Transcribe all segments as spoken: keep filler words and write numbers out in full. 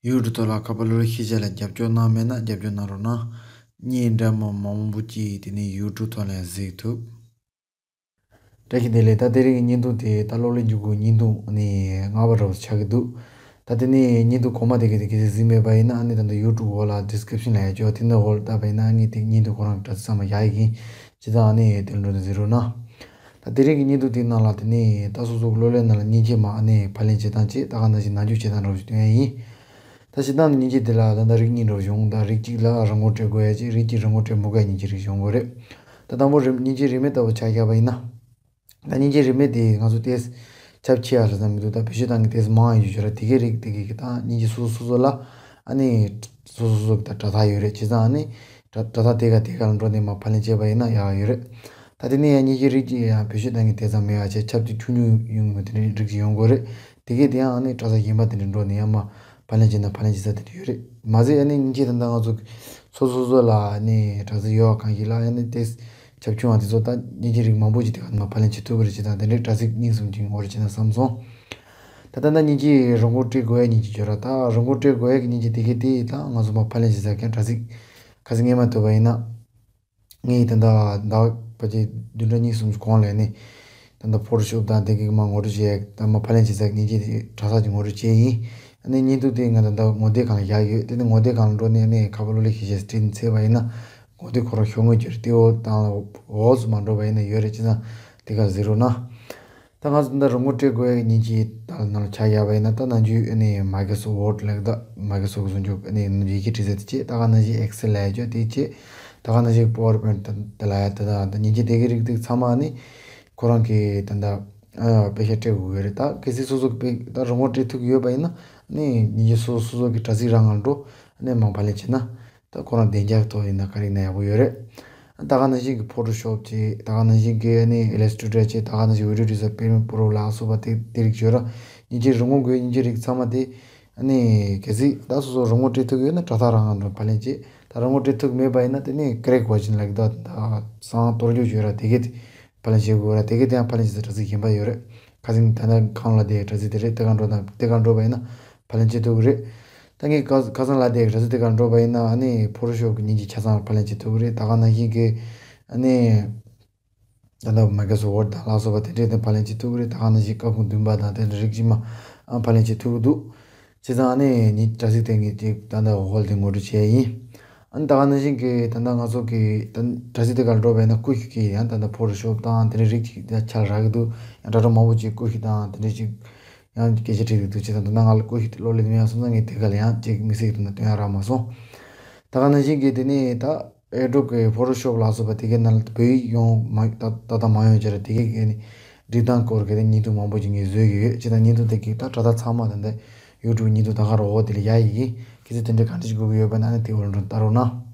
ཡུ་ཊུབ་ཐོག་ལ་ཁ་པར་གློག་ཀླད་ཤེས་བྱ་ལ་རྒྱབ་སྐྱོར་གནང་མེད་ན་རྒྱབ་སྐྱོར་གནང་རོགས་གནང་། བརྙན་འདྲ་མིན་མང་པོ་ཅིག་དེ་ནས་ཡུ་ཊུབ་ཐོག་ལ་གཟིགས་ཐུབ། བཀྲ་ཤིས་བདེ་ལེགས། ད་དེ་རིང་གི་བརྙན་ཐུང་དེ་ད་གློག་ཀླད་འཇུག་སྒོའི་བརྙན་ཐུང་ནི་ལྔ་པ་འདྲ་བོ་ཆགས་ཀྱི་འདུག། ད་དེ་ནས་བརྙན་ཐུང་གོང་མ་དེ་ག་དེ་གལ་སྲིད་གཟིགས་མེད་པ་ཡིན་ན་ཨ་ནི་ད་ལྟ་ཡུ་ཊུབ་འོག་ལ་ཌི་སི་ཀི་རིབ་ཤན་ལ་ཡ་ཅོ་དེ་འདྲ་འོག་ལ་བལྟས་པ་ཡིན་ན་ཨ་ནི་དེ་བརྙན་ཐུང་ཁོ་རང་གི་དྲ་ཚིགས་ཚང་མ་ཡག་ཡིག་ཡིན། བྱས་ཙང་ཨ་ནི་དེ་ལ་འགྲོ་དུས་གཟིགས་རོགས་གནང་། ད་དེ་རིང་གི་བརྙན་ཐུང་དེའི་ནང་ལ་དེ་ནས་ད་སོ་སོ་གི་གློག་ཀླད་ནང་ལ་མཉེན་ཆས་མར་ཨ་ནི་ཕབ་ལེན་བྱེད་སྟངས་བྱས། ད་ག་ནང་བཞིན་ནང་འཇུག་བྱེད་སྟངས་འདྲ་བོ་ཞིག་སྟོན་ཡ་ཡིན། ད་བྱེད་སྟངས་མཉེན་ཆས་དེ་ལ་ད་ལྟ་རིགས་གཉིས་འདྲ་བོ་བྱུང་། ད་རིགས་གཅིག་ལ་རིན་གོང་སྤྲད་དགོས་ཡ་གཅིག། རིགས་གཅིག་རིན་གོང་སྤྲད་མི་དགོས་ཡ་མཉེན་ཆས་རིགས་བྱུང་དགོས་རེད། ད་དང་པོ་རིམ་མཉེན་ཆས་རིན་མེད་ལྟ་བུ་ཆ་བཞག་པ་ཡིན་ན། ད་མཉེན་ཆས་རིན་མེད་དེ་ང་ཚོ་ཏོག་ཙམ་ཁྱབ་ཆེ་ཡ་རེད་བསམ་གྱི་འདུག། ད་བེད་སྤྱོད་གཏོང་མཁན་ཏོག་ཙམ་མང་ཡ་ཡོད་ཀྱི་རེད། དེ་གའི་རིགས་དེ་གའི་གི་ད་མཉེན་ཆས་སོ་སོ་སོ་སོ་ལ་ཨ་ནི་སོ་སོ་སོ་གི་ད་དྲ་ཐག་ཡོད་རེད། བྱས་ཙང་ཨ་ནི་དྲ་དྲ་ཐག་དེ་ག་དེ་ག་ལ་འགྲོ་ནས་མར་ཕབ་ལེན་བྱས་པ་ཡིན་ན་ཡག་ཡོད་རེད། ད་དེ་ནས་ཡང་མཉེན་ཆས་རིགས་གཅིག་ཡང་བེད་སྤྱོད་གཏོང་མཁན་དེ་ཙམ་མེད་པ་བྱས། ཁྱབ་ཚད་ཆུང་ཆུང་ཡོང་མཁན་དེ་འདྲའི་རིགས་ཅིག་ཡོང་དགོས་རེད། དེ་གས་དེ་ཡང་ཨ་ནི་དྲ་ཐག་གཞན་པ་དེ་འདྲ་འགྲོ་ནས་ཡང་མར་ཕབ་ལེན་བྱས་ན་ཕབ་ལེན་བྱེད་ས་དེ་འདྲ་ཡོད་རེད། མ་ཟད་ཨ་ནི་མཉེན་ཆས་ད་ལྟ་ང་ཚོ་སོ་སོ་སོ་ལ་ཨ་ནི་དྲ་ཚིགས་ཡོད་པ་གང་ཞིག་ལ་ཨ་ནི་ཏོག་ཙམ་ཁྱབ་ཆུང་བ་དེ་ཚོ་ད་མཉེན་ཆས་རིགས་མང་པོ་ཅིག་དེ་ག་ནས་མར་ཕབ་ལེན་བྱེད་ཐུབ་ཀྱི་རེད། བྱས་ཙང་དེ་འདྲའི་དྲ་ཚིགས་གཉིས་གསུམ་ཅིག་ཡོང་གི་རེད་བྱས་ན་བསམ་སོང་། ད་ད་ལྟ་མཉེན་ཆས་རིན་གོང་སྤྲད་དགོས་ཡ་མཉེན་ཆས་ཡོད་ར། ད་རིན་གོང་སྤྲད་དགོས་ཡ་གི་མཉེན་ཆས་དེ་གས་དེ་ད་ང་ཚོ་མར་ཕབ་ལེན་བྱེད་ས་གི་དྲ་ཚིགས་ཁ་སང་སྔོན་མ་ཐུག་པ་ཡིན་ན། ངས་ད་ལྟ་ཟླ་བ་ཕལ་ཆེར་བདུན་ཕྲག་གཉིས་གསུམ་གྱི་གོང་ལ་ནི་ད་ལྟ་ཕོ་ཊོ་ཤོབ་དང་དེ་གི་མར་ངོ་སྤྲོད་བྱས། ད་མར་ཕབ་ལེན་བྱེད་ས་མཉེན་ཆས་དེ་གྲྭ་ས་ཀྱི་ངོ་སྤྲོད་བྱས་ཡིན། ཨ་ནི་བརྙན་ཐུང་དེ་ང་ད་ལྟ་ངོ་དེབ་སྒང་ལ་བཞག་ཡོད། དེ་ནི་ངོ་དེབ་སྒང་ལ་འགྲོ་ནས་ནི་ཁ་པར་གློག་ཀླད་ཤེས་བྱ་བྲིས་ནས་བཙལ་བ་ཡིན་ན་ངོ་དེབ་ཁོ་རང་ཤོག་ངོས་བརྒྱུད་དེ་འོག་དང་ལ་འོག་སུ་མ་འགྲོ་བ་ཡིན་ན་ཡོད་རེད། བྱས་ཙང་དེ་ག་གཟིགས་རོགས་གནང་། ད་ང་ཚོ་འདི་རིན་གོང་སྤྲད་དགོས་ཡ་གི་མཉེན་ཆས་ད་ནང་ལ་ཆ་བཞག་པ་ཡིན་ན། ད་ནང་རྒྱུ་ཨ་ནི་མའི་ཀོ་སོཕ་ཝར་ཌི་ལབ་ཀྱི་འདུག། མའི་ཀོ་སོཕ་ཊི་གི་བཟོ་འཇུག་ཨ་ནི་ཡི་གེ་འབྲི་ས་དེ་བྱས། ད་ག་ནང་བཞིན་ཨེག་སེལ་ལབ་ཡ་ཅིག་དེ་བྱས། ད་ག་ནང་བཞིན་པ་ཝར་པོའིན་ཊི་དེ་ལབ་ཡ་དེ་དང་ད་མཉེན་ཆས་དེ་གི་རིགས་དེ་ཚང་མ་ཨ་ནི་ཁོ་རང་གི་ད་ད་ཨ་པེ་ཤ་སྤྲད་དགོས་ཀྱི་ཡོད་རེད། ད་གལ་སྲིད་སོ་སོ་གི་པེ་ད་རིན་གོང་སྤྲད་ཐུབ་ཀྱི་ཡོད་པ་ཡིན་ན་ཨ་ནི་མཉེན་ཆས་སོ་སོ་སོ་གི་དྲ་ཚིགས་རང་ང་འགྲོ་ཨ་ནི་མར་ཕབ་ལེན་བྱས་ན། ད་ཁོ་རང་བདེ་འཇགས་ཐོག་ཡིན་ན་ག་རེ་ཡིན་ན་ཡག་པོ་ཡོད་རེད། ད་ག་ནང་བཞིན་གྱི་ཕོ་ཊོ་ཤོབ་བྱས། ད་ག་ནང་བཞིན་གྱི་ཨ་ནི་ཨི་ལས་ཊི་རེ་ཊར་བྱས། ད་ག་ནང་བཞིན་བི་ཌིའོ་ཨེ་ཌི་ཊར་བྱས། པི་རི་མི་ཡར་པོ་རོ་ལ་སོགས་པ་དེ་དེ་རིགས་ཡོད་ར། མཉེན་ཆས་རིན་གོང་དགོས་མཉེན་ཆས་རིགས་ཚང་མ་དེ་ཨ་ནི་གལ་སྲིད་ད་སོ་སོ་རིན་གོང་སྤྲད་ཐུབ་ཀྱི་ཡོད་ན་དྲ་ཐག་རང་ང་འགྲོ་ཕབ་ལེན་བྱས། ད་རིན་གོང་སྤྲད་ཐུབ་མེད་པ་ཡིན་ན་དེ་ནི་ཀེ་རེག་ཝར་ཤན་ལབ་ཀྱི་འདུག། ད་གསང་གཏོར་རྒྱུ་ཡོད་ར། དེ་གས་དེ་ཕབ་ལེན་བྱེད་དགོས་ར། དེ་གས་དེ་ཡང་ཕབ་ལེན་བྱེད་ས་དྲ་ཚིགས་གཞན་པ་ཡོད་རེད། ཁ་སང་ད་ལྟ་གོང་ལ་དེ་དྲ་ཚིགས་དེ་རེད། དེ་ག་འགྲོ་དང་དེ་ག་འགྲོ་བ་ཡིན་ན་ཕབ་ལེན་བྱེད་ཐུབ་ཀྱི་རེད། ད་ངས་ཁ་ཁ་སང་ལ་དེ་དྲ་ཚིགས་དེ་ག་འགྲོ་བ་ཡིན་ན་ཨ་ནི་ཕོ་ཊོ་ཤོབ་ཀྱི་མཉེན་ཆས་ཆ་ཚང་ཕབ་ལེན་བྱེད་ཐུབ་ཀྱི་རེད། ད་ག་ནང་བཞིན་གྱི་ཨ་ནི་ད་ལྟ་མའི་ཀོ་སོཕ་ཝར་ཌི་དང་ལ་སོགས་པ་དེ་འདྲས་དེ་ཕབ་ལེན་བྱེད་ཐུབ་ཀྱི་རེད། ད་ག་ནང་བཞིན་སྐར་ཁུང་བདུན་པ་དང་དེ་འདྲ་རིགས་ཅིག་མར་ཨ་ཕབ་ལེན་བྱེད་ཐུབ་ཀྱི་འདུག། བྱས་ཙང་ཨ་ནི་ངས་དྲ་ཚིགས་དེ་ངས་ཅིག་ད་ལྟ་འོག་ལ་དེ་ངོ་སྤྲོད་བྱས་ཡིན། ཨ་ནི་ད་ག་ནང་བཞིན་གྱི་ད་ལྟ་ང་ཚོ་གི་ད་དྲ་ཚིགས་དེ་ག་ལ་འགྲོ་བས་ན་ཀུ་ཤུ་གི་ཡང་ད་ལྟ་ཕོ་ཊོ་ཤོབ་དང་དེ་འདྲའི་རིགས་ཅིག་ཡང་ཆ་རག་གི་འདུག། ཡང་དྲ་གྲོགས་མང་པོ་ཅིག་ཀུ་ཤུ་དང་དེ་འདྲའི་ཅིག་ཡང་སྐད་ཆ་དྲིས་གི་འདུག། བྱས་ཙང་ད་ལྟ་ང་ལ་ཀུ་ཤུ་དེ་གློག་ཀླད་དེ་མེད་ཡ་སོང་ཙང་ངས་དེ་ག་ལ་ཡང་ཅིག་དམིགས་བསལ་གྱི་དོན་དག་སྟོན་ཡ་རག་མ་སོང་། ད་ག་ནང་བཞིན་གྱི་དེ་ནས་ད་ཨེ་ཌོབ་ཀྱི་ཕོ་ཊོ་ཤོབ་ལ་སོགས་པ་དེ་གའི་ནང་ལ་བོད་ཡིག་ཡོང་མ་ད་ད་ད་མ་ཡོང་བྱས་ར། དེ་གའི་གི་ནི་སྒྲིག་སྟངས་སྐོར་གྱི་དེ་བརྙན་ཐུང་མང་པོ་ཅིག་ངས་བཟོས་ཡོད། བྱས་ཙང་བརྙན་ཐུང་དེ་གི་ད་དྲ་ཐག་ཚང་མ་ད་ལྟ་ཡུ་ཊུབ་བརྙན་ཐུང་ད་ག་རོགས་དེ་ལ་ཡ་ཡི་གི་གལ་སྲིད་དེ་འདྲའི་ག་འདྲ་ཞིག་དགོས་ཀྱི་ཡོད་པ་ན་ཨ་ནི་དེ་འོག་ལ་འགྲོ་ལྟ་རོགས་གནང་།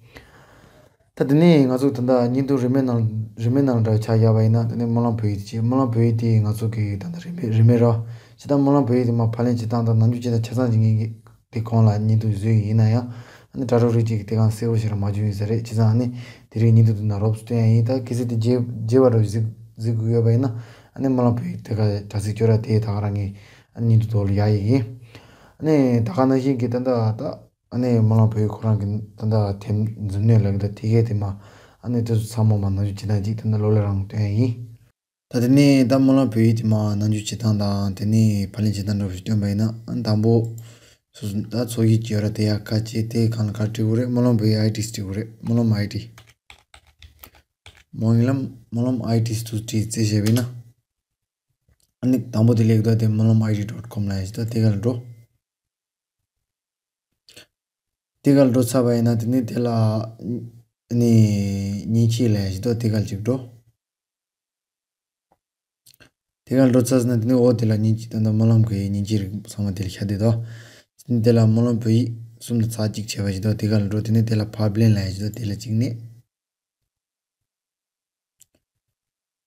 ད་དེ་ནས་ང་ཚོ་ད་ལྟ་བརྙན་ཐུང་རིན་མེད་ནང་རིན་མེད་ནང་འདྲ་ཆགས་བཞག་པ་ཡིན་ན། དེ་ནས་སྨོན་ལམ་བོད་ཡིག་དེ་བྱས། སྨོན་ལམ་བོད་ཡིག་དེ་ང་ཚོ་གི་ད་ལྟ་རིན་མེད་རིན་མེད་ར། བྱས་ཙང་སྨོན་ལམ་བོད་ཡིག་དེ་མར་ཕབ་ལེན་བྱེད་སྟངས་དང་ནམ་རྒྱུན་བྱེད་སྟངས་ཆ་ཚང་ཅིག་ངས་དེ་གོང་ལ་བརྙན་ཐུང་བཟོས་ཡིན་ན་ཡང་། ཨ་ནི་དྲ་གྲོགས་རིགས་གཅིག་གིས་དེ་གང་གསལ་པོ་ཞིག་ར་མ་བྱུང་ཡིན་ས་རེད། བྱས་ཙང་ཨ་ནི་དེ་རིང་བརྙན་ཐུང་དེ་ནང་རོབ་ཙམ་སྟོན་ཡ་ཡིན། ད་གལ་སྲིད་དེ་རྗེས་རྗེས་པ་འདྲ་གཟིགས་གཟིགས་དགོས་ཡོད་པ་ཡིན་ན་ཨ་ནི་སྨོན་ལམ་བོད་ཡིག་དེ་ག་དྲ་ཚིགས་སྐྱོར་ར་དེ་ད་ག་རང་གི་ཨ་ནི་བརྙན་ཐུང་ཐོག་ལ་ཡ་ཡི་གི། ཨ་ནི་ད་ག་ནང་བཞིན་གྱི་ད་ལྟ་ད། ཨ་ནི་སྨོན་ལམ་བོད་ཡིག་ཁོ་རང་གི་ད་ལྟ་དེབ་མཛུབ་གནོན་ལབ་ཀྱི་འདུག། དེ་གས་དེ་མར་ཨ་ནི་དེ་ཚོ་ཚང་མ་མར་ནང་འཇུག་བྱེད་སྟངས་ཅིག་ད་ལྟ་གློག་ཀླད་རང་སྟོན་ཡ་ཡིན། ད་དེ་ནས་ད་སྨོན་ལམ་བོད་ཡིག་དེ་མར་ནང་འཇུག་བྱེད་སྟངས་དང་དེ་ནས་ཕབ་ལེན་བྱེད་སྟངས་འདྲ་པོ་ཞིག་སྟོན་པ་ཡིན་ན། ཨ་ནི་དང་པོ་སོ་སོ་ད་ཚོགས་གཞི་ཅིག་ཡོད་ར། དེ་ཡར་ཁ་ཕྱེ། དེ་སྒང་ལ་ག་རེ་འབྲི་དགོས་རེད། སྨོན་ལམ་བོད་ཡིག་ཨའི་ཌི་འབྲི་དགོས་རེད། སྨོན་ལམ་ཨའི་ཌི། མ་ཡིན་ལམ་སྨོན་ལམ་ཨའི་ཌི་འདུག་བྲིས་རྩིས་བྱས་པ་ཡིན་ན། ཨ་ནི་དང་པོ་དེ་ལེགས་འདུག། དེ་སྨོན་ལམ་ཨའི་ཌི་ཌོཊ་ཀོམ་ལབ་ཡ་ཞིག་འདུག། དེ་ག་ལ་འགྲོ། དེ་ག་ལ་འགྲོ་ཚར་བ་ཡིན་ན་དེ་ནས་དེ་ལ་ཨ་ནི་མཉེན་ཆས་ལབ་ཡ་ཞིག་འདུག། དེ་ག་ལ་ཅིག་འགྲོ། དེ་ག་ལ་འགྲོ་ཚར་སོང་ན་དེ་ནས་འོ་དེ་ལ་མཉེན་ཆས་ད་ལྟ་སྨོན་ལམ་གྱི་མཉེན་ཆས་རིགས་ཚང་མ་དེ་ལ་ཤར་བསྡད་འདུག། དེ་ནས་དེ་ལ་སྨོན་ལམ་བོད་ཡིག་གསུམ་དང་ཚེག་གཅིག་བྱས་པ་ཞིག་འདུག། དེ་ག་ལ་འགྲོ། དེ་ནས་དེ་ལ་ཕབ་ལེན་ལབ་ཡ་ཞིག་འདུག། དེ་ལ་གཅིག་ནས།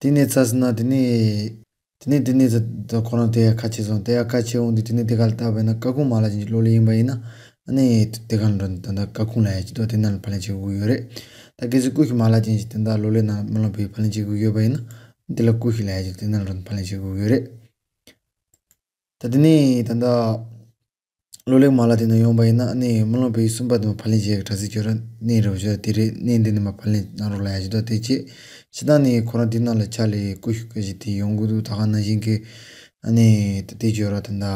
དེ་ནས་ཚར་སོང་ན་དེ་ནས་དེ་ནས་དེ་ནས་ཚར་ད་ཁོ་རང་དེ་ཡར་ཁ་ཕྱེ་སོང་། དེ་ཡར་ཁ་ཕྱེ་འོང་དུས་དེ་ནས་དེ་ག་ལ་བལྟས་པ་ཡིན་ན་སྐར་ཁུང་མ་ལག་ཅན་གྱི་གློག་ཀླད་ཡིན་པ་ཡིན་ན་ཨ་ནི་དེ་ག་ལ་འགྲོ། ད་ལྟ་སྐར་ཁུང་ལབ་ཡ་ཅིག་འདུག། དེ་ནང་ལ་ཕབ་ལེན་བྱེད་དགོས་ཀྱི་ཡོད་རེད། ད་གལ་སྲིད་ཀུ་ཤུ་མ་ལག་ཅན་ཞིག་ད་ལྟ་གློག་ཀླད་ནང་སྨོན་ལམ་བོད་ཡིག་ཕབ་ལེན་བྱེད་དགོས་ཀྱི་ཡོད་པ་ཡིན་ན་དེ་ལ་ཀུ་ཤུ་ལབ་ཡ་ཅིག་དེ་ནང་ལ་ཕབ་ལེན་བྱེད་དགོས་ཀྱི་ཡོད་རེད། ད་དེ་ནས་ད་ལྟ་ གློག་ཀླད་མ་ལག་དེ་ནང་ཡོང་པ་ཡིན་ན་ཨ་ནི་སྨོན་ལམ་བོད་ཡིག་གསུམ་པ་དེ་མ་ཕབ་ལེན་བྱེད་ཡག་གི་དྲ་ཚིགས་ཅིག་ཡོད་ར། གནས་རེད་བ་ཤོད་དེ་རེད། གནས་འདི་ནས་མ་ཕབ་ལེན་གནང་རོགས་ལབ་ཡ་ཞིག་འདུག་དེ་བྱས་ཕྱི་ནང་ནས་ཁོ་རང་དེ་ནང་ལ་ཕྱག་ལས་ཀུ་ཤུ་ཀ་ཞིག་དེ་ཡོང་གི་འདུག་ད་ག་ནང་བཞིན་གྱི་ཨ་ནི་ད་དེ་ཅིག་ཡོད་ར། ད་ད་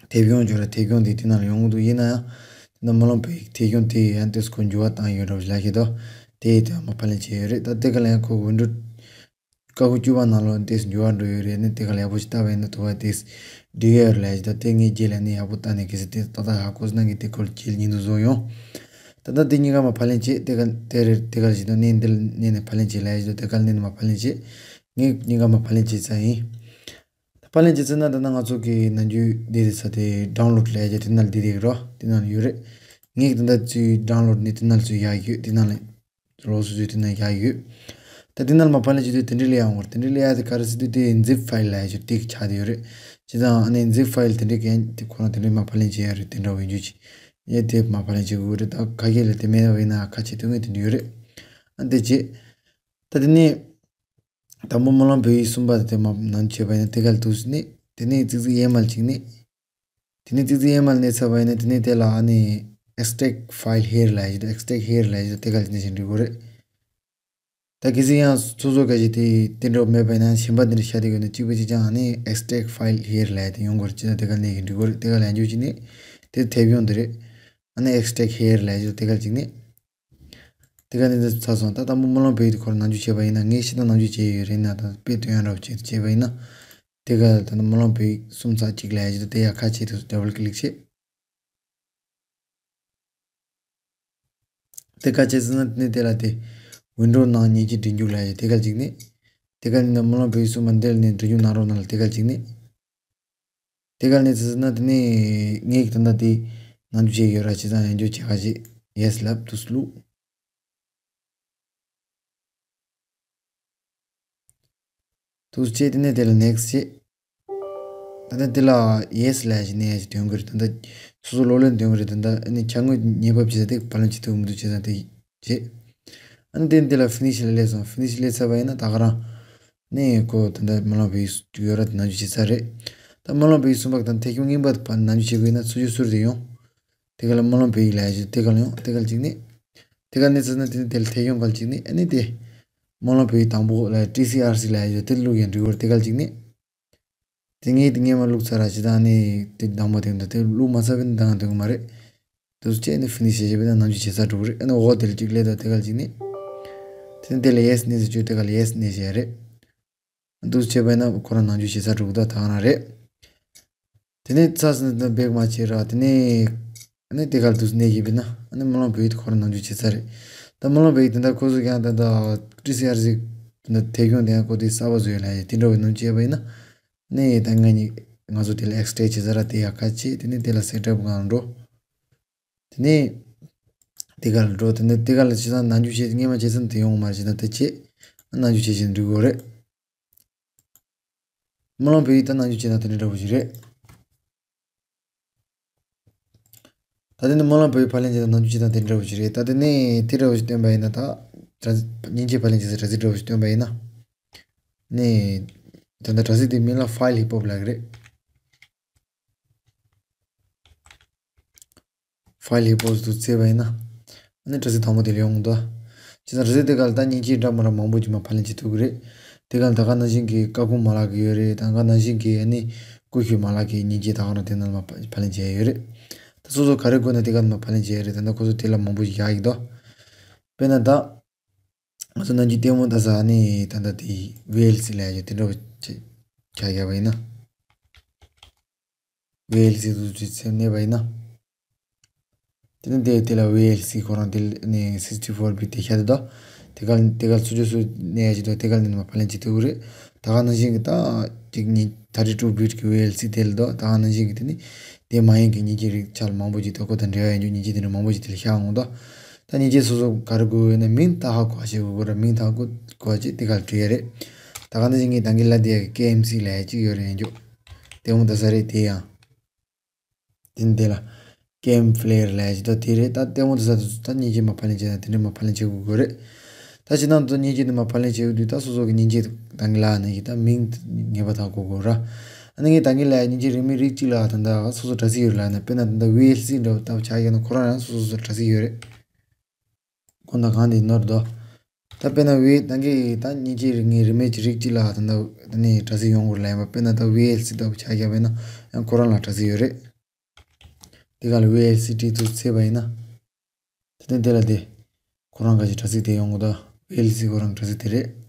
དེབ་གཞུང་ཅིག་ཡོད་ར། དེབ་གཞུང་དེ་དེ་ནང་ལ་ཡོང་གི་འདུག་ཡིན་ན་ཡང་དེ་ནང་སྨོན་ལམ་བོད་ཡིག་དེབ་གཞུང་དེ་ཡང་ཏོག་ཙམ་ཁོ་འགྱུར་བ་བཏང་ཡོད་ར་བ་ཞིག་ལབ་ཀྱི་འདུག་དེ་དེ་མ་ཕབ་ལེན་བྱས་ཡོད་རེད། ད་དེ་ག་ལ་ཡང་ཁོ་ཝིན་ཌོ་ཀ་ཁུ་བཅུ་པ་ནང་ལོགས་ཏོག་ཙམ་འགྱུར་བ་འགྲོ་ཡོད་རེད། ནི་དེ་ག་ལ་ཡག་པོ་ཞིག་བལྟས་པ་ཡིན་ན་དུ་བ་ཏོག་ཙམ་འགྲིག་གི་ཡོད་རེད་ལབ་ཡ་ཞིག་འདུག་དེ་ངས་རྗེས་ལ་ནི་ཡག་པོ་བལྟས་ནས་གལ་སྲིད་དེ་ཏག་ཏག་ཧ་གོ་སོང་ན་ངས་དེ་སྐོར་རྗེས་ལ་བརྙན་ཐུང་བཟོ་ཡོང་། ད་ལྟ་དེ་གཉིས་ཀ་མ་ཕབ་ལེན་བྱས། དེ་ག་དེ་རེད། དེ་ག་ལ་ཞིག་འདུག་གནས་འདི་ལ་གནས་ནས་ཕབ་ལེན་བྱས་ལབ་ཡ་ཞིག་འདུག་དེ་ག་ལ་གནས་ནས་མ་ཕབ་ལེན་བྱས། ངས་གཉིས་ཀ་མ་ཕབ་ལེན་བྱས་ཚར་ཡིན། ད་ཕབ་ལེན་བྱས་ཚར་ན་ད་ནང་ང་ཚོ་གི་ནང་རྒྱུ་འདི་རེད་ས་དེ་ཌའུན་ལོཌ་ལབ་ཡ་དེ་ནང་ལ་འདི་རེད་རོ། དེ་ནང་ལ་ཡོད་རེད། ངས་ད་ལྟ་ཚུར་ཌའུན་ལོཌ་ནི་དེ་ནང་ལ་ཚུར་ཡག་ཡོད། དེ་ནང་ལ་ལོགས་སུ་ཚུར་དེ་ནང་ཡག་ཡོད། ད་དེ་ནང་ལ་མ་ཕབ་ལེན་བྱེད་དུས་དེ་འདྲའི་ལས་ཡག་འོང་བར། དེ་འདྲའི་ལས་ཡག་དེ་ག་རེ་ཟེར་དུས་དེ་ཛིབ་ཕའིལ་ལབ་ཡ་ཅིག་དེ་ཆགས་བསྡད་ཡོད་རེད། བྱས་ཙང་ཨ་ནི་ཛིབ་ཕའིལ་དེ་འདྲའི་གན་དེ་ཁོ་རང་དེ་འདྲའི་མ་ཕབ་ལེན་བྱེད་ཡ་རེད། དེ་འདྲ་བའི་རྒྱུ་ཅིག་ཡ་དེ་མ་ཕབ་ལེན་བྱེད་དགོས་རེད། ད་ག་གེ་ལ་དེ་མེད་པ་ཡིན་ན་ཁ་ཕྱེ་ཐུབ་ངེས་དེ་འདྲ་ཡོད་རེད། ཨ་དེ་བྱས། ད་དེ་ནས། དང་པོ་སྨོན་ལམ་བོད་ཡིག་གསུམ་པ་དེ་མ་ནང་བྱས་པ་ཡིན་ན་དེ་ག་ལ་འདུག་ཟེར་ནས། དེ་ནས་ཙིག་ཙིག་ཡས་མ་ལ་གཅིག་ནས། དེ་ནས་ཙིག་ཙིག་ཡས་མ་ལ་གནས་ཚར་བ་ཡིན་ན་དེ་ནས་དེ་ལ་ཨ་ནི་extract file here ལབ་ཡ་ཞིག་འདུག extract here ལབ་ཡ་ཞིག་འདུག་དེ་ག་ལ་གནས་ཤིང་འགྲིག་གི་རེད། ད་གལ་སྲིད་ཡང་སོ་སོ་ག་ཞིག་དེ་དེ་འདྲ་མེད་པ་ཡིན་ན་གཞན་པ་དེ་འདྲ་ཤ་དེ་ཡོད་ན་གཅིག་པ་གཅིག་རྐྱང་ཨ་ནི་extract file here ལབ་ཡ་དེ་ཡོང་གི་རེད། ཅི་ད་དེ་ག་ལ་གནས་ཤིང་འགྲིག་གི་རེད། དེ་ག་ལ་ཡང་འཇུག་གཅིག་ནས་དེ་དེབ་གཞུང་དེ་རེད། ཨ་ནི་extract here ལབ་ཡ་ཞིག་འདུག་དེ་ག་ལ་གཅིག་ནས། དེ་ག་ནས་འདི་ཚར་སོང་། ད་དང་པོ་སྨོན་ལམ་བོད་ཡིག་དེ་ཁོ་རང་ནང་འཇུག་བྱས་པ་ཡིན་ན། ངས་ཤི་ད་ནང་འཇུག་བྱས་ཡོད་རེད་ན་ད་དཔེ་སྟོན་ཡ་འདྲ་བོ་བྱས་བྱས་པ་ཡིན་ན། དེ་ག་ད་ནི་སྨོན་ལམ་བོད་ཡིག་གསུམ་ཚར་གཅིག་ལབ་ཡ་ཞིག་འདུག་དེ་ཡ་ཁ་ཕྱེ་དུས་ཌབ་ལ་ཀི་ལིག་བྱས། དེ་ཁ་ཕྱེ་ཟིན་ན་དེ་ནས་དེ་ལ་དེ་ཝིན་ཌོ་ནང་མཉེན་ཆས་འབྲི་འཇུག་ལབ་ཡ་དེ་ག་ལ་གཅིག་ནས། དེ་ག་ནས་ནི་སྨོན་ལམ་བོད་ཡིག་གསུམ་པ་འདི་ལ་ནི་འབྲི་འཇུག་གནང་རོགས་གནང་ལ་དེ་ག་ལ་གཅིག་ནས། དེ་ག་ནས་ཟེར་ན་དེ་ནས་ངས་ད་ལྟ་དེ་ནང་འཇུག་བྱས་ཡོད་ར། བྱས་ཙང་ཡང་འཇུག་བྱེད་ཁ་ཅིག་ཡེ་སི་ལབ་དུས་སུ་བླུགས། དུས་བྱས་དེ་ནས་དེ་ལ་ནེག་སི་བྱས། ད་ལྟ་དེ་ལ་ཡེ་སི་ལབ་ཡ་ཞིག་ནས་ཡ་ཞིག་འདོན་གི་རེད། ད་ལྟ་སོ་སོ་ལོ་ལོན་འདོན་གི་རེད། ད་ལྟ་ཨ་ནི་ཅ་དངོས་ཉེས་པ་བྱེད་ས་དེ་ཕབ་ལེན་བྱེད་ཐུབ་མི་འདུག་བྱས་ཙང་དེ་བྱས། ཨ་ནི་དེ་དེ་ལ་ཕི་ནི་ཤི་ལ་སླེབས་སོང་། ཕི་ནི་ཤི་སླེབས་ཚར་བ་ཡིན་ན་ད་ག་རང་ནས་ཁོ་ད་ལྟ་སྨོན་ལམ་བོད་ཡིག་ཡོད་ར་དེ་ནང་འཇུག་བྱེད་ས་རེད། ད་སྨོན་ལམ་བོད་ཡིག་གསུམ་པ་དང་དེབ་གཞུང་རྙིང་པ་དེ་ནང་འཇུག་བྱེད་དགོས་ན་ཚུར་ཞུགས་ཟུར་དེ་ཡོང་། དེ་ག་ལ་སྨོན་ལམ་བོད་ཡིག་ལབ་ཡ་ཞིག་དེ་ག་ལ་ཡོང་། དེ་ག་ལ་གཅིག་ནས། དེ་ག་ནས་ཚར་ན་དེ་ནས་དེ་ལ་དེབ་གཞུང་ག་ལ་གཅིག་ནས། ཨ་ནི་དེ་སྨོན་ལམ་བོད་ཡིག་དང་པོ་ལ་ཊི་སི་ཨར་སི་ལབ་ཡ་ཞིག་དེ་བླུགས་ཡ་འགྲིག་གི་རེད། དེ་ག་ལ་གཅིག་ནས། དེ་ངས་དེ་སྔས་མ་བླུགས་ཚར་ར། ཅི་ད་ནི་དེ་དང་པོ་དེ་འདུག་དེ་བླུགས་མ་ཚར་བས་ནི་ད་འདོན་གི་མ་རེད། དུས་ཚོད་བྱས་ནས་ཕི་ནི་ཤི་བྱས་པས་ན་ནང་འཇུག་བྱེད་ས་འགྲོ་གི་རེད། ཨ་ནི་འོག་དེ་ལ་གཅིག་སླེབས། ད་དེ་ག་ལ་གཅིག་ནས། དེ་ནས་དེ་ལ་ཡེ་སི་ནས་ཟེར་བྱས་དེ་ག་ལ་ཡེ་སི་ནས་བྱས་རེད། དུས་ཚོད་བྱས་པས་ན་ཁོ་རང་ནང་འཇུག་བྱེད་ས་འགྲོ་གི་འདུག་ད་ག་རང་རེད། དེ་ནས་ཚར་སོང་ན་བེག་མ་བྱེད་ར། དེ་ནས་ཨ་ནི་དེ་ག་ལ་དུས་ཚོད་གནས་ཀྱི་བས་ན་ཨ་ནི་སྨོན་ལམ་བོད་ཡིག་དེ་ཁོ་རང་ནང་འཇུག་བྱེད་ས་རེད། ད་སྨོན་ལམ་བོད་ཡིག་དེ་འདྲ་ཁོ་ཚོ་ཀྱང་ད་ད་ཊི་སི་ཨར་སི་དེ་འདྲ་དེབ་གཞུང་དེ་ཡང་ཁོ་དེ་གསར་པ་བཟོས་ཡོད་ལབ་ཡ་དེ་འདྲ་བའི་ནང་བྱས་པ་ཡིན་ན། ནས་ད་ང་གཉིས་ང་ཚོ་དེ་ལ་ཨེག་སི་ཊེག་བྱེད་ས་ར། དེ་ཡག་ཁ་ཆེ། དེ་ནས་དེ་ལ་སེ་ཊབ་སྒང་འགྲོ། དེ་ནས་དེ་ག་ལ་འགྲོ། དེ་ནས་དེ་ག་ལ་བྱེད་ན་ནང་འཇུག་བྱེད། སྔས་མ་བྱེད་ས་དེ་ཡོང་མ་རེད། བྱེད་ན་དེ་བྱེད། ནང་འཇུག་བྱེད་བཞིན་འགྲིག་གི་རེད། སྨོན་ལམ་བོད་ཡིག་ད་ནང་འཇུག་བྱེད་ན་དེ་འདྲ་འདྲ་པོ་ཞིག་རེད། ད་དེ་ནས་སྨོན་ལམ་བོད་ཡིག་ཕབ་ལེན་བྱེད་ན་ནང་འཇུག་བྱེད་ན་དེ་འདྲ་པོ་ཞིག་རེད། ད་དེ་ནས་དེ་འདྲ་པོ་ཞིག་སྟོན་པ་ཡིན་ན། ད་དྲ་མཉེན་ཆས་ཕབ་ལེན་བྱེད་ས་དྲ་ཚིགས་འདྲ་པོ་ཞིག་སྟོན་པ་ཡིན་ན། ནས་ད་ལྟ་དྲ་ཚིགས་དེ་མིང་ལ་ཕའིལ་ཧིབ་ཧོབ་ལབ་ཀྱི་རེད། ཕའིལ་ཧིབ་ཧོབ་དུ་བཙལ་བ་ཡིན་ན། ཨ་ནི་དྲ་ཚིགས་དང་པོ་དེ་ལ་ཡོང་གི་འདུག་བྱས་ཙང་དྲ་ཚིགས་དེ་ག་ལ་ད་མཉེན་ཆས་འདྲ་མི་འདྲ་མང་པོ་ཅིག་མ་ཕབ་ལེན་བྱེད་ཐུབ་ཀྱི་རེད། དེ་ག་ལ་ད་ག་ནང་བཞིན་གྱི་སྐར་ཁུང་མ་ལག་གི་ཡོད་རེད། ད་ག་ནང་བཞིན་གྱི་ཨ་ནི་ཀུ་ཤུ་མ་ལག་གི་མཉེན་ཆས་ད་ག་རང་དེ་ནང་ལ་ཕབ་ལེན་བྱེད་ཡ་ཡོད་རེད། ད་སོ་སོ་ག་རེ་དགོས་ན་དེ་ག་ལ་མ་ཕབ་ལེན་བྱེད་ཡ་རེད། ད་ལྟ་ཁོ་ཚོ་དེ་ལ་མང་པོ་ཞིག་བཞག་ཡོད་འདུག་དཔེར་ན་ད། ང་ཚོ་ནམ་རྒྱུན་ལྟད་མོ་ལྟ་ས་ནི་ད་ལྟ་དེ་ཝི་ཨེལ་སི་ལབ་ཡ་དེ་འདྲ་བོ་ཆ་ཆ་བཞག་པ་ཡིན་ན། ཝི་ཨེལ་སི་དུ་དུ་ཚེ་གནས་པ་ཡིན་ན། དེ་ནི་དེ་དེ་ལ་ཝི་ཨེལ་སི་ཁོ་རང་དེ་ནི་སིག་སི་ཊི་ཕོར་བི་ཊི་དེ་ཤ་དེ་དོ། དེ་ག་དེ་ག་སུ་ཅོ་སུ་གནས་ཡ་ཅི་དོ་དེ་ག་ནི་མ་ཕབ་ལེན་བྱེད་ཐུབ་ཀྱི་རེད། ད་ག་ནང་བཞིན་གྱི་ད་གཅིག་གཉིས་ཐར་ཊི་ཊུ་བི་ཊི་གི་ཝི་ཨེལ་སི་དེ་ལ་དོ། ད་ག་ནང་བཞིན་གྱི་དེ་ནི་དེ་མ་ཡིན་གྱི་མཉེན་ཆས་རིགས་ཆ་ལ་མང་པོ་ཅིག་དོ། ཁོ་དང་འབྲེལ་བ་ཡོད་རྒྱུ་མཉེན་ཆས་དེ་འདྲ་མང་པོ་ཅིག་དེ་ལ་ཤར་འོང་དོ། ད་མཉེན་ཆས་སོ་སོ་ག་རེ་དགོས་ཡོད་ན་མིང་ད་ཧ་གོ་བ་བྱེད་དགོས་ར། མིང་ད་གོ་བ་བྱེད་དེ་ག་ལ་བྲིས་ཡ་རེད། ད་ག་ནང་བཞིན་ངས་ད་གིན་ལ་དེ་ཡ་གི་ཀེ་ཨེམ་སི་ལབ་ཡ་ཅིག་ཡོད་རེད་ཡིན་རྒྱུ། ལྟད་མོ་ལྟ་ས་རེད་དེ་ཡང་། དེ་ནི་དེ་ལ་ཀེམ་ཕི་ལེ་ཡར་ལབ་ཡ་ཅིག་ད་དེ་རེད། ད་ལྟད་མོ་ལྟ་ས་དེ་ཚོ་ད་མཉེན་ཆས་མ་ཕབ་ལེན་བྱས་ན་དེ་འདྲ་མ་ཕབ་ལེན་བྱེད་དགོས་དགོས་རེད། ད་ཕྱི་ནང་དུ་མཉེན་ཆས་དེ་མ་ཕབ་ལེན་བྱེད་དུས་ད་སོ་སོ་གི་མཉེན་ཆས་ད་གིན་ལ་ནི་ཡི་ད་མིང་ངེས་པ་ད་གོ་དགོས་ར། ཨ་ནི་ངས་ད་གིན་ལབ་ཡ་མཉེན་ཆས་རིན་མེད་རིགས་གཅིག་ལ་ད་ལྟ་སོ་སོ་དྲ་ཚིགས་ཡོད་རེད་ལབ་ན། དཔེར་ན་ད་ལྟ་ཝི་ཨེལ་སི་འདྲ་བོ་ལྟ་བུ་ཆ་བཞག་ན་ཁོ་རང་ཡང་སོ་སོ་སོ་དྲ་ཚིགས་ཡོད་རེད། ཁོ་ན་གང་དེ་ནོར་དོ། ད་དཔེར་ན་ཝི་ད་གིན་ད་མཉེན་ཆས་རིགས་ངའི་རིན་མེད་ཀྱི་རིགས་གཅིག་ལ་ད་ལྟ་ད་ནི་དྲ་ཚིགས་ཡོང་དགོས་རེད་ལབ་ཡིན་པ། དཔེར་ན་ད་ཝི་ཨེལ་སི་ལྟ་བུ་ཆ་བཞག་པ་ཡིན་ན་ཡང་ཁོ་རང་ལ་དྲ་ཚིགས་ཡོད་རེད། དེ་ག་ལ་ཝི་ཨེལ་སི་ཊི་དུ་བཙལ་བ་ཡིན་ན། དེ་ནས་དེ་ལ་དེ། ཁོ་རང་ག་ཅིག་དྲ་ཚིགས་དེ་ཡོང་གི་འདུག་ཝི་ཨེལ་སི་ཁོ་རང་དྲ་ཚིགས་དེ་རེད།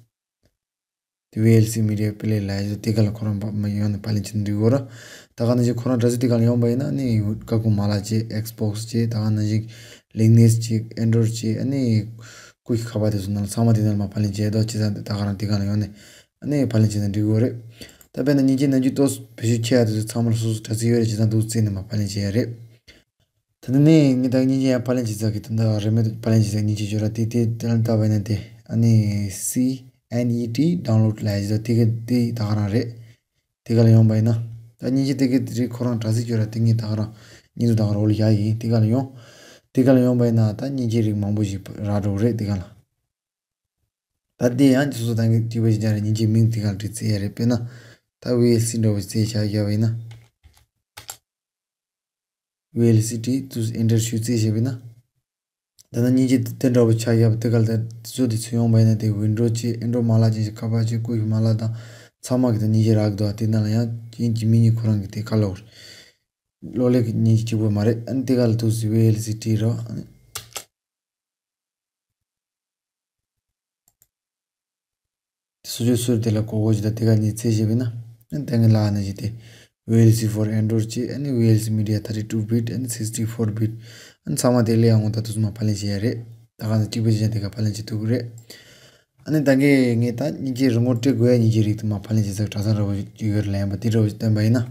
དེ་ཝི་ཨེལ་སི་མི་ཌི་ཡ་པེ་ལེ་ལབ་ཡ་དེ་ག་ལ་ཁོ་རང་ཕ་ཡོང་ནས་ཕབ་ལེན་བྱེད་ན་འགྲིག་གོ་ར། ད་ག་ནང་བཞིན་ཁོ་རང་དྲ་ཚིགས་དེ་ག་ལ་ཡོང་པ་ཡིན་ན་ནི་ཀ་ཀུ་མ་ལ་བྱེད། ཨེགས་བོག་སི་བྱེད། ད་ག་ནང་བཞིན་ལིང་ནེག་སི་བྱེད། ཨེན་ཌོ་རོ་ཌི་བྱེད། ཨ་ནི་ཀུ་ཤི་ཁ་པར་དེ་ཚོ་ནང་ལ་ཚང་མ་དེ་ནང་ལ་མར་ཕབ་ལེན་བྱེད་དོ། བྱས་ཙང་ད་ག་རང་དེ་ག་ལ་ཡོང་ནས་ཨ་ནི་ཕབ་ལེན་བྱེད་ན་འགྲིག་གོ་རེད། ད་དཔེར་ན་མཉེན་ཆས་ནང་བཞིན་ཏོག་ཙམ་བེད་སྤྱོད་ཆེ་ཡ་དེ་ཚོ་ཚང་མ་ལ་སོ་སོ་དྲ་ཚིགས་ཡོད་རེད། བྱས་ཙང་འདུག་བཙལ་ནས་མར་ཕབ་ལེན་བྱེད་ཡ་རེད། ད་ནི་ངས་ད་མཉེན་ཆས་ཡང་ཕབ་ལེན་བྱེད་ས་གི་ད་ལྟ་རིན་མེད་ཕབ་ལེན་བྱེད་ས་མཉེན་ཆས་ཡོད་ར། དེ་དེ་དེ་ལ་བལྟས་པ་ཡིན་ན་དེ་ཨ་ནི་སི་ཨེན་ཨི་ཊི་ཌའུན་ལོཌ་ལབ་ཡ་ཞིག་དང་དེ་གི་དེ་ད་ག་རང་རེད། དེ་ག་ལ་ཡོང་པ་ཡིན་ན། ད་མཉེན་ཆས་དེ་གི་དེ་རིགས་ཁོ་རང་དྲ་ཚིགས་ཡོད་ར། དེ་ངས་ད་ག་རང་མཉེན་ཆས་ད་ག་རང་འོག་ལ་བཞག་ཡིན། དེ་ག་ལ་ཡོང་། དེ་ག་ལ་ཡོང་པ་ཡིན་ན་ད་མཉེན་ཆས་རིགས་མང་པོ་ཞིག་རག་འགྲོ་གི་རེད། དེ་ག་ལ། ད་དེ་ཡང་སོ་སོ་ད་གིན་གཅིག་པ་ཞིག་ཀྱང་རེད། མཉེན་ཆས་མིང་དེ་ག་ལ་བྲིས་བཙལ་ཡ་རེད། དཔེར་ན་ད་ཝི་ཨེལ་སི་འདྲ་བོ་ཞིག་བཙལ་བཞག་བཞག་པ་ཡིན་ན། ཝི་ཨེལ་སི་ཊི་དུ་ཨེན་ཊར་ཞུས་བཙལ་བྱས་པ་ཡིན་ན། ད་ནང་མཉེན་ཆས་དེ་འདྲ་བོ་ཆ་བཞག་པ་དེ་ག་ལ་ད་བཟོ་དེ་ཚུར་ཡོང་པ་ཡིན་ན་དེ་ཝིན་ཌོ་བྱས། ཨེན་ཌོ་མ་ལག་ཅན་ཞིག་ཁ་པར་བྱས། ཀུ་ཤི་མ་ལག་དང་ཚང་མ་གི་ད་མཉེན་ཆས་རག་གི་འདུག་དེ་ནང་ལ་ཡང་ཡིན་གཅིག་མིན་གཉིས་ཁོ་རང་གི་དེ་ག་ལ་འོར་གློག་ཀླད་ཀྱི་མཉེན་ཆས་གཅིག་པོ་མ་རེད། ཨ་ནི་དེ་ག་ལ་འདུག་སེ་ཝི་ཨེལ་སི་ཊི་རོ། ཨ་ནི་སོ་སོའི་སུ་དེ་ལ་གོ་གོ་ཞིག་དང་དེ་ག་གཉིས་བཙལ་བྱས་པ་ཡིན་ན། ཨ་ནི་ད་གིན་ལབ་ནང་བཞིན་དེ་ཝི་ཨེལ་སི་ཕོར་ཨེན་ཌོ་རོ་ཌི་བྱས། ཨ་ནི་ཝི་ཨེལ་སི་མི་ཌི་ཡ་ཐར་ཊི་ཊུ་བྷིཊ། ཨ་ནི་སིགས་ཊི་ཕོར་བྷིཊ། ཨ་ནི་ཚང་མ་དེ་ལས་ཡང་འོང་ད་དུས་སུ་མར་ཕབ་ལེན་བྱེད་ཡ་རེད། ད་ག་ནང་གཅིག་པ་ཞིག་ཀྱང་དེ་ག་ཕབ་ལེན་བྱེད་ཐུབ་ཀྱི་རེད། ཨ་ནི་ད་གིན་ངས་ད་མཉེན་ཆས་རིན་གོང་སྤྲད་དགོས་ཡ་མཉེན་ཆས་རིགས་དེ་མར་ཕབ་ལེན་བྱེད་ས་གྲྭ་ཚང་འདྲ་བོ་ཞིག་ཡོད་རེད་ལབ་ཡིན་པ། དེ་འདྲ་བོ་ཞིག་བཏོན་པ་ཡིན་ན།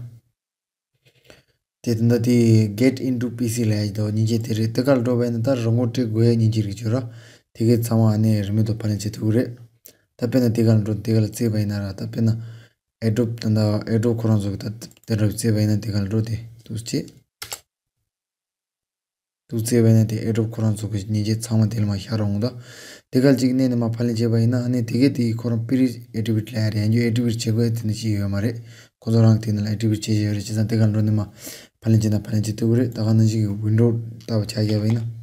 དེ་ད་ལྟ་དེ་get into P C ལབ་ཡ་ཞིག་འདུག་མཉེན་ཆས་དེ་རེད། དེ་ག་ལ་འགྲོ་བ་ཡིན་ན་ད་རིན་གོང་སྤྲད་དགོས་ཡ་མཉེན་ཆས་རིགས་ཡོད་ར། དེ་གའི་ཚང་མ་ཨ་ནི་རིན་མེད་དུ་ཕབ་ལེན་བྱེད་ཐུབ་ཀྱི་རེད། ད་དཔེར་ན་དེ་ག་ལ་འགྲོ། དེ་ག་ལ་བཙལ་བ་ཡིན་ན་ར། ད་དཔེར་ན་ཨེ་ཌོབ་ད་ལྟ་ཨེ་ཌོབ་ཁོ་རང་ཚོ་གི་ད་དེ་འདྲ་བཙལ་བ་ཡིན་ན་དེ་ག་ལ་འགྲོ། དེ་འདུག་སེ་བྱས། འདུག་སེ་བྱས་པ་ཡིན་ན་དེ་ཨེ་ཌོབ་ཁོ་རང་ཚོ་གི་མཉེན་ཆས་ཚང་མ་དེ་ལ་མར་ཤར་འོང་ད། དེ་ག་ལ་གཅིག་གནོན་ནས་མར་ཕབ་ལེན་བྱས་པ་ཡིན་ན། ཨ་ནི་དེ་གས་དེ་ཁོ་རང་པི་རི་ཨེ་ཀྲི་ཝེཊ་ལབ་ཡ་རེད། ཡང་བསྐྱར་ཨེ་ཀྲི་ཝེཊ་བྱེད་དགོས་ཡ་དེ་འདྲ་ཅིག་ཡོད་མ་རེད། ཁོ་ཚོ་རང་གི་དེ་ནང་ལ་ཨེ་ཀྲི་ཝེཊ་བྱས་བཞག་ཡོད་རེད། བྱས་ཙང་དེ་ག་ལ་འགྲོ་ནས་མར་ཕབ་ལེན་བྱེད་ན་ཕབ་ལེན་བྱེད་ཐུབ་ཀྱི་རེད། ད་ག་ནང་བཞིན་གྱི་ཝིན་ཌོ་ལྟ་བུ་ཆ་བཞག་པ་ཡིན་ན།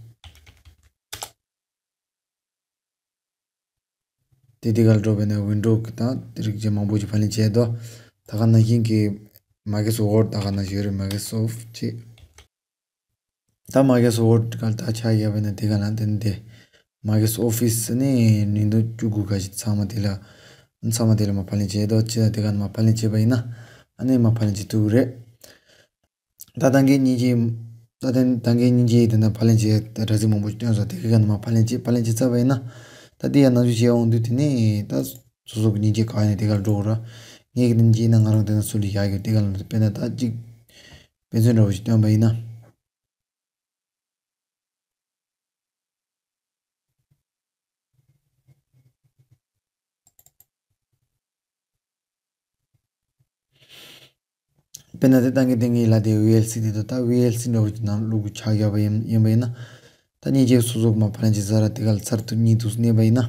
དེ་དེ་ག་ལ་འགྲོ་བས་ན་ཝིན་ཌོ་གི་དང་དེ་རིགས་ཀྱི་མང་པོ་ཞིག་ཕབ་ལེན་བྱས་འདུག་ད་ག་ནང་བཞིན་གྱི་མའི་ཀྲོ་སོཕ་ཝརཌ་ད་ག་ནང་བཞིན་ཡོད་རེད། མའི་ཀྲོ་སོཕ་ཊི་བྱས། ད་མའི་ཀྲོ་སོཕ་ཝརཌ་ག་ལ་ད་ཆ་བཞག་པ་ཡིན་ན་དེ་ག་ལ་དེ་ནི་དེ་མའི་ཀྲོ་སོཕ་ཨོ་ཕི་སི་ནི་ཉིས་སྟོང་བཅུ་དགུ་ག་ཞིག་ཚང་མ་དེ་ལ་ཚང་མ་དེ་ལ་མར་ཕབ་ལེན་བྱས་འདུག་བྱས་ཙང་དེ་ག་ལ་མར་ཕབ་ལེན་བྱས་པ་ཡིན་ན་ཨ་ནི་མར་ཕབ་ལེན་བྱེད་ཐུབ་ཀྱི་རེད། ད་ད་གིན་མཉེན་ཆས། ད་ད་ད་གིན་མཉེན་ཆས་དེ་འདྲ་ཕབ་ལེན་བྱས་ད་དྲ་ཚིགས་མང་པོ་ཞིག་བཏོན་སོང་། དེ་གི་ག་ནས་མར་ཕབ་ལེན་བྱས། ཕབ་ལེན་བྱས་ཚར་བ་ཡིན་ན། ད་དེ་ཡང་ནང་འཇུག་བྱས་འོང་དུས་དེ་ནས་ད་སོ་སོ་གི་མཉེན་ཆས་ག་ཡིན་ན་དེ་ག་ལ་འགྲོ་དགོས་ར། ངའི་གི་མཉེན་ཆས་ཡིན་ན་ང་རང་དེ་ན་སུ་ལ་བཞག་ཡོད། དེ་ག་ལ་འགྲོ། དཔེར་ན་ད་གཅིག་དཔེ་མཚོན་འདྲ་བོ་ཞིག་བཏོན་པ་ཡིན་ན། དཔེར་ན་དེ་ད་གིན་དེ་ངའི་ལ་དེ་ཝི་ཨེལ་སི་དེ་དང་ད་ཝི་ཨེལ་སི་འདྲ་བོ་ཅིག་ནང་བླུག་གི་ཆ་བཞག་པ་ཡིན་ཡིན་པ་ཡིན་ན། ད་མཉེན་ཆས་སོ་སོ་གི་མར་ཕབ་ལེན་བྱེད་ས་ར་དེ་ག་ལ་ཚར་དུ་གཉིས་འདུག་སེ་གནོན་པ་ཡིན་ན།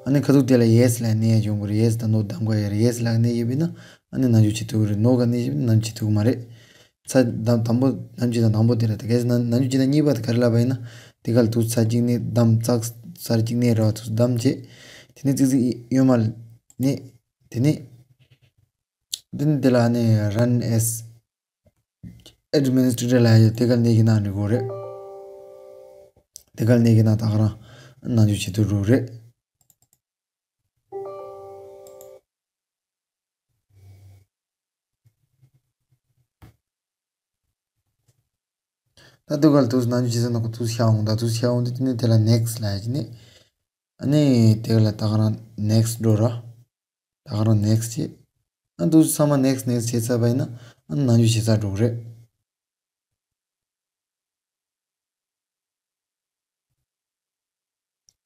ཨ་ནི་ཁ་ཐུག་དེ་ལ་ཡེ་སི་ལ་གནོན་ཡ་ཡོང་གི་རེད། ཡེ་སི་དང་ནོ་གདམ་ག་ཡོད་རེད། ཡེ་སི་ལ་གནོན་བྱས་པ་ཡིན་ན་ཨ་ནི་ནང་འཇུག་བྱེད་ཐུབ་ཀྱི་རེད། ནོ་ག་གནོན་བྱས་པ་ཡིན་ན་ནང་འཇུག་བྱེད་ཐུབ་ཀྱི་མ་རེད། ཚར་དང་དང་པོ་ནང་འཇུག་དང་དང་པོ་དེ་རེད། ད་གལ་སྲིད་ནང་ནང་འཇུག་བྱེད་སྟངས་གཉིས་པ་དེ་ག་རེ་ལབ་པ་ཡིན་ན། དེ་ག་ལ་འདུག་ཚར་གཅིག་གནོན། བདམས། ཙག་ཚར་གཅིག་གནོན་ར། འདུག་བདམས་བྱས། དེ་ནས་ཙིག་ཙིག་གཡོན་མར་གནོན། དེ་ནས་དེ་ནས་དེ་ལ་ནི་run as administrator ལབ་ཡ་དེ་ག་ལ་གནོན་བྱས་ན་འགྲིག་གི་རེད། དེ་ག་ལ་གནོན་བྱས་ན་ད་ག་རང་ནང་འཇུག་བྱེད་ཐུབ་འགྲོ་གི་རེད། ད་དེ་ག་ལ་འདུག་ནང་འཇུག་བྱེད་ས་ནང་འདུག་ཤར་འོང་། ད་འདུག་ཤར་འོང་དུས་དེ་ནས་དེ་ལ་next ལབ་ཡ་ཅིག་ནི། ཨ་ནི་དེ་ག་ལ་ད་ག་རང་next འགྲོ་ར། ད་ག་རང་next བྱས། ཨ་འདུག་ཚང་མ་next next བྱས་ཚར་བ་ཡིན་ན་ཨ་ནང་འཇུག་བྱེད་ས་འགྲོ་གི་རེད།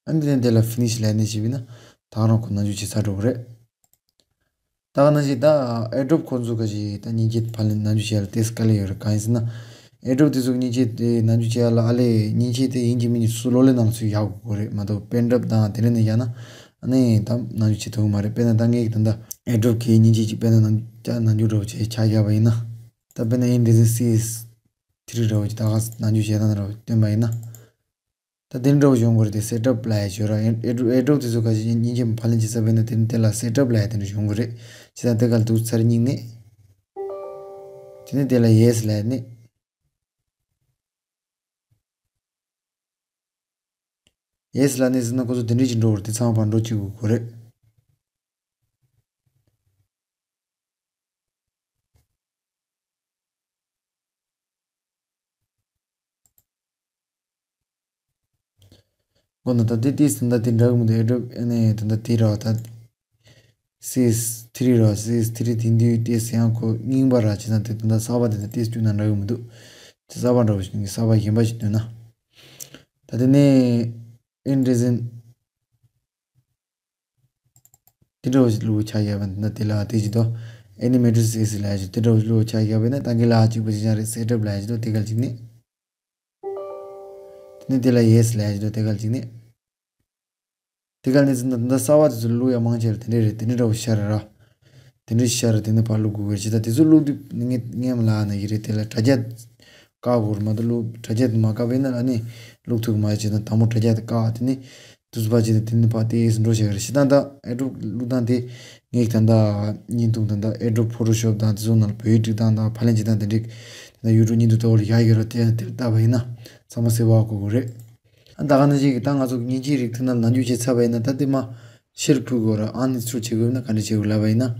ཨ་ནི་དེ་ནས་དེ་ལ་finish ལབ་ནས་བྱས་པ་ཡིན་ན་ད་ག་རང་ཁོ་ནང་འཇུག་བྱེད་ས་འགྲོ་གི་རེད། ད་ག་ནང་བཞིན་ད་ཨེ་ཌོབ་ཁོ་ཚོ་ག་ཞིག་ད་མཉེན་ཆས་ཕབ་ལེན་ནང་འཇུག་བྱེད་ཡ་ལ་ཏོག་ཙམ་དཀའ་ལས་ཡོད་རེད། གང་ཡིན་ཟེར་ན། ཨེ་ཌོབ་དེ་ཚོ་གི་མཉེན་ཆས་དེ་ནང་འཇུག་བྱེད་ཡ་ལ་ཨ་ལས་མཉེན་ཆས་དེ་ཡིན་གཅིག་མིན་གཅིག་སུ་གློག་ཀླད་ནང་ལ་ཚུར་བཞག་དགོས་རེད་མ་གཏོགས། པེན་ཌ་རའིབ་དང་དེ་འདྲ་ནས་བཞག་ན་ ཨ་ནི་ད་ནང་འཇུག་བྱེད་ཐུབ་ཀྱི་མ་རེད། དཔེར་ན་ད་ངས་ད་ལྟ་AirDrop གི་མཉེན་ཆས་ཅིག་དཔེར་ན་ནང་ད་ནང་འཇུག་འདྲ་པོ་བྱས་ཆ་བཞག་པ་ཡིན་ན། ད་དཔེར་ན་InDesign CS three འདྲ་པོ་ཅིག་ད་ག་ནང་འཇུག་བྱས་སྟངས་འདྲ་པོ་སྟོན་པ་ཡིན་ན། ད་དེ་འདྲ་པོ་ཡོང་གི་རེད། དེ་Setup ལབ་ཡ་ཅིག་ཡོད་ར། AirDrop AirDrop དེ་ཚོ་ཁ་ཤས་མཉེན་ཆས་ཕབ་ལེན་བྱེད་ས་བས་ན་དེ་ནི་དེ་ལ་Setup ལབ་ཡ་དེ་འདྲ་ཡོང་གི་རེད། བྱས་ཙང་དེ་ག་ལ་འདུག་ཚར་སྙིང་ནས། དེ་ནས་དེ་ལ་Yes ལབ་ནས། Yes ལབ་ནས་ཟེར་ན་ཁོ་ཚོ་དེ་འདྲ་ཅིག་འགྲོ་གི་རེད། དེ་ཚང་མ་ཕར་འགྲོ་བཅུག་དགོས་རེད། འོ་ན་ད་དེ་ཏོག་ཙམ་ད་དེ་འདྲ་གི་མི་འདུག AirDrop ཨ་ནི་ད་ལྟ་དེ་ར་ད། CS three ར། CS three དེ་འདུག་ཏོག་ཙམ་ཡང་ཁོ་རྙིང་པ་ར། བྱས་ཙང་དེ་ད་ལྟ་གསར་པ་དེ་ད་ཏོག་ཙམ་བསྐྱུར་ན་འདྲ་གི་མི་འདུག་དེ་གསར་པ་འདྲ་པོ་ཞིག་གསར་པ་གཞན་པ་ཞིག་འདོན་ན། ད་དེ་ནས་InDesign དེ་འདྲ་བོ་ཞིག་བླུགས་ཆ་བཞག་པ་ཡིན་ན་དེ་ལ་དེ་ཅིག་དང་Animated CS ལབ་ཡ་ཅིག་དེ་འདྲ་བོ་ཞིག་བླུགས་ཆ་བཞག་པ་ཡིན་ན་ད་གིན་ལ་གཅིག་པ་ཅིག་ཀྱང་རེད། Setup ལབ་ཡ་ཅིག་དང་དེ་ག་ལ་གཅིག་ནས། དེ་ནས་དེ་ལ་Yes ལབ་ཡ་ཅིག་དང་དེ་ག་ལ་གཅིག་ནས། དེ་ག་ལ་ནས་ད་ད་གསར་པ་དེ་ཚོ་བླུགས་ཡ་མང་ཆེ་ར་དེ་འདྲ་རེད། དེ་འདྲ་འདྲ་བོ་ཤར་ར། དེ་འདྲ་ཤར་ར་དེ་ནས་ཕར་བླུགས་དགོས་ཀྱི་རེད། ཅི་ད་དེ་ཚོ་བླུགས་དུས་ངས་ངས་མ་ལབ་ན་ཡི་རེད། དེ་ལ་དྲ་རྒྱ་བཀག་དགོས་རེད་མ་གཏོགས་བླུགས་དྲ་རྒྱ་དེ་མ་བཀག་པ་ཡིན་ན་ཨ་ནི་བླུགས་ཐུབ་ཀྱི་མ་རེད། ཅི་ད་དང་པོ་དྲ་རྒྱ་དེ་བཀག་དེ་ནས། དུས་ཚོད་ཕར་ཕྱིན་ནས་དེ་ནས་ཕར་ཏོག་ཙམ་འགྲོ་བྱེད་ཀྱི་རེད། བྱས་ཙང་ད་AirDrop བླུགས་སྟངས་དེ་ངས་ད་ལྟ་བརྙན་ཐུང་ད་ལྟ་AirDrop Photoshop དང་དེ་ཚོ་ནང་ལ་བོད་ཡིག་བྲིས་སྟངས་དང་ཕབ་ལེན་བྱེད་སྟངས་དེ་འདྲ་ད་ལྟ་YouTube བརྙན་ཐུང་ལྟ་བུ་ལ་བཞག་ཡོད་ར། དེ་དེར་བལྟས་པ་ཡིན་ན་ཚང་མ་གསལ་པོ་ཧ་གོ་གི་རེད། ཨ་ད་ག་ནང་བཞིན་གྱི་ད་ང་ཚོ་མཉེན་ཆས་རིགས་དེ་ནང་ལ་ནང་འཇུག་བྱས་ཚར་བ་ཡིན་ན་ད་དེ་མར་ཕྱིར་ཕུད་དགོས་ར། Uninstall བྱེད་དགོས་ན་ག་འདྲ་བྱེད་དགོས་ལབ་པ་ཡིན་ན།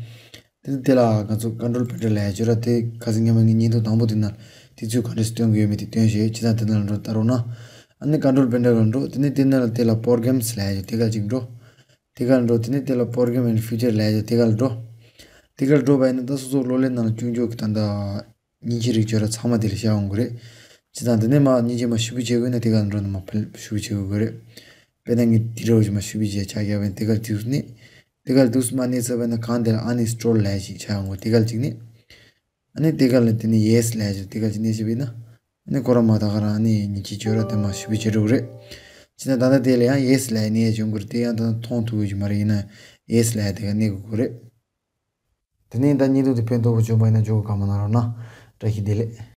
དེ་ནས་དེ་ལ་ང་ཚོ་Control Panel ལབ་ཡ་ཅིག་ཡོད་ར། དེ་ཁ་སང་སྔོན་མ་ངས་བརྙན་ཐུང་དང་པོ་དེ་ནང་དེ་ཚོས་ག་འདྲ་སྟོན་གྱི་ཡོད་མེད་དེ་སྟོན་ཤེས། བྱས་ཙང་དེ་ནང་ལ་འགྲོ་ལྟ་རོགས་གནང་། ཨ་ནི་Control Panel ལ་འགྲོ། དེ་ནས་དེ་ནང་ལ་དེ་ལ་Programs ལབ་ཡ་ཅིག་དེ་ག་ཅིག་འགྲོ། དེ་ག་ལ་འགྲོ། དེ་ནས་དེ་ལ་Program and Feature ལབ་ཡ་ཅིག་དེ་ག་ལ་འགྲོ། དེ་ག་ལ་འགྲོ་བ་ཡིན་ན་ད་སོ་སོ་གློག་ཀླད་ནང་ལ་སྐྱོན་བརྗོད་ཀྱི་ད་ལྟ་མཉེན་ཆས་རིགས་ཅིག་ཡོད་ར། ཚང་མ་དེ་ལ་ཤར་ཡོང་གི་རེད། བྱས་ཙང་དེ་ནས་མར་མཉེན་ཆས་མར་ཕྱིར་ཕུད་བྱེད་དགོས་ན་དེ་ག་ལ་འགྲོ་ནས་མར་ཕྱིར་ཕུད་བྱེད་དགོས་ཀྱི་རེད། དཔེར་ན་ངས་དེ་འདྲ་བོ་ཞིག་མར་ཕྱིར་ཕུད་བྱས་ཆ་བཞག་པ་ཡིན་ན་དེ་ག་ལ་འདུག་ནས། དེ་ག་ལ་འདུག་སེ་མར་གནས་ཚར་བ་ཡིན་ན་གང་དེ་ལ་Uninstall ལབ་ཡ་ཅིག་ཆགས་ཡོང་གི་རེད། དེ་ག་ལ་གཅིག་ནས། ཨ་ནི་དེ་ག་ལ་དེ་ནས་Yes ལབ་ཡ་ཅིག་དེ་ག་ལ་གཅིག་གནས་བྱས་པ་ཡིན་ན། ཨ་ནི་ཁོ་རང་མར་ད་ག་རང་ཨ་ནི་མཉེན་ཆས་ཅིག་ཡོད་ར། དེ་མར་ཕྱིར་ཕུད་བྱེད་འགྲོ་གི་རེད། བྱས་ཙང་ད་ལྟ་དེ་ལ་ཡང་Yes ལབ་ཡ་གནས་ཡ་ཅིག་ཡོང་གི་རེད། དེ་ཡང་ད་ལྟ་མཐོང་ཐུབ་ཀྱི་མ་རེད། ཡིན་ན་Yes ལབ་ཡ་དེ་ག་གནས་དགོས་ཀྱི་རེད། དེ་ནས་ད་བརྙན་ཐུང་དེ་ཕན་ཐོགས་པོ་བྱུང་བ་ཡིན་ན་ཇོ་བོ་བཀའ་མོལ་གནང་རོགས་གནང་། བཀྲ་ཤིས་བདེ་ལེགས།